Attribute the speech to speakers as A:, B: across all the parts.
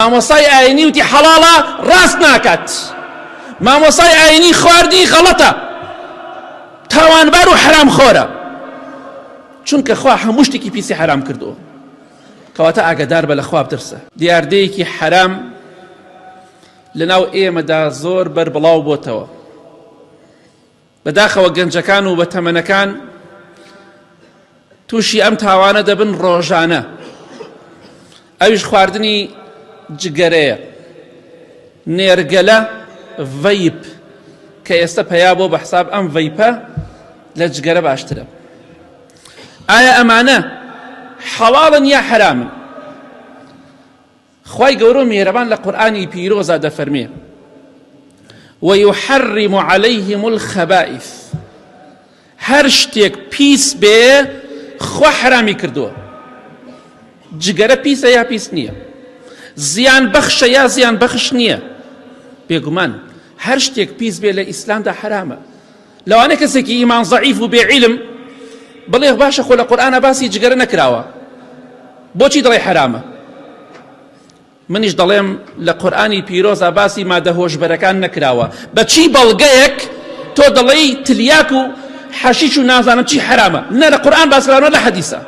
A: مامۆستای ئاینی وتی حەڵاڵە ڕاست ناکات مامۆستای ئاینی خواردی غەڵەتە تاوانبار و حەرام خۆرە چونکە خوا هەموو شتێکی پیسی حەرام کردووە کەواتە ئاگدار بە لە خوا بترسە دیاردەیەکی حەرام لەناو ئێمەدا زۆر بەربڵاو بۆتەوە بەداخەوە گەنجەکان و بەتەمەنەکان تووشی ئەم تاوانە دەبن ڕۆژانە ئەویش خواردنی جگەرەیە نێرگەلە ڤەیپ کە ئێستا پەیا بۆ بە حساب ئەم ڤەیپە لە جگەرە باشترە ئایا ئەمانە حەڵاڵن یا حەرامن خوای گەورە و میهرەبان لە قورئانی پیرۆزا دەفەرمێ ويحرم عليهم الخبائث هەر شتێک پیس بێ خوا حرامی کردووە جگەرە پیسە یا پیس نییە زیان بەخشە یا زیان بەخش نییە بێگومان هەر شتێک پیس بێ لە ئیسلامدا حرامە لەوانەیە کەسێکی ئیمان زەعیف و بێ عیلم بڵێ باشە خۆ لە قورئانا باسی جگەرە نەکراوە بۆچی دەڵێ حەرامە منیش دەڵێم لە قورئانی پیرۆزا باسی مادە هۆشبەرەکان نەکراوە بە چی بەڵگەیەک تۆ دەڵێی تلیاک و حەشیش و نازانم چی حەرامە نە لە قورئان باس کراوە لە حەدیسە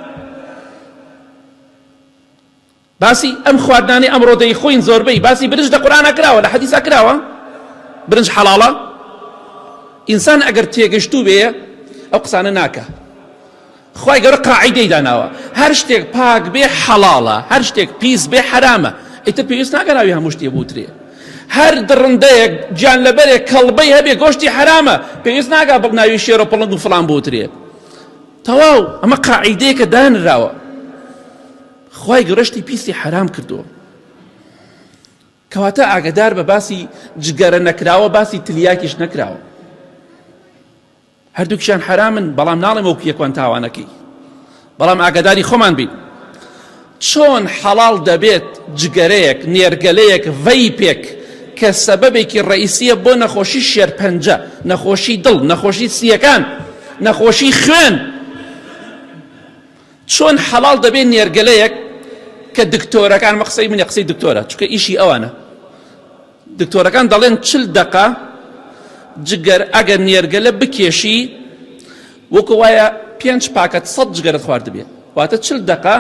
A: باسی ئەم خواردنانەی ئەمڕۆ دەیخۆین زۆربەی باسی برنج لە قورئانا کراوە لە حەدیسا کراوە برنج حەڵاڵە ئینسان ئەگەر تێگەشتوو بێ ئەو قسانە ناکە خوای گەورە قاعیدەی داناوە هەر شتێک پاک بێ حەڵاڵە هەر شتێک پیس بێ حەرامە ئیتر پێویست ناکە ناوی هەموو شتێ بوترێ هەر دڕندەیەک گیان لەبەرێک کەڵبەی هەبێ گۆشتی حەرامە پێویست ناکە بڵ ناوی شێر و پڵنگ و فڵان بوترێ تەواو ئەمە قاعیدەیەکە دانراوە خوای گەورە شتی پیسی حەرام کردووە کەواتە ئاگدار بە باسی جگەرە نەکراوە باسی تلیاکیش نەکراوە هەردووکیان حرامن بەڵام ناڵێم وەکو یەکوان تاوانەکەی بەڵام ئاگداری خۆمان بین چۆن حەڵاڵ دەبێت جگەرەیەک نێرگەلەیەک ڤەیپێک کە سەبەبێکی ڕئیسیە بۆ نەخۆشی شێرپەنجە نەخۆشی دڵ نەخۆشی سیەکان نەخۆشی خوێن چۆن حەڵاڵ دەبێ نێرگەلەیەک کە دکتۆرەکان مە قسەی منە قسەی دکتۆرە چونکە ئیشی ئەوانە دکتۆرەکان دەڵێن چل دەقە جگەر ئەگەر نێرگەلە بکێشی وەکو وایە پێنج پاکەت سەد جگەرت خواردبێ واتە چل دەقە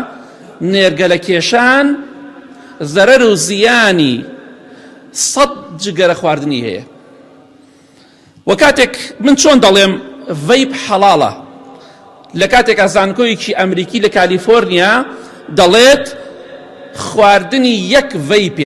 A: نێرگەلە کێشان زەرەر و زیانی سەد جگەرە خواردنی هەیە وە کاتێک من چۆن دەڵێم ڤەیپ حەڵاڵە لە کاتێکا زانکۆیەکی ئەمریکی لە کالیفۆرنیا دەڵێت خواردنی یەک ڤەیپێ.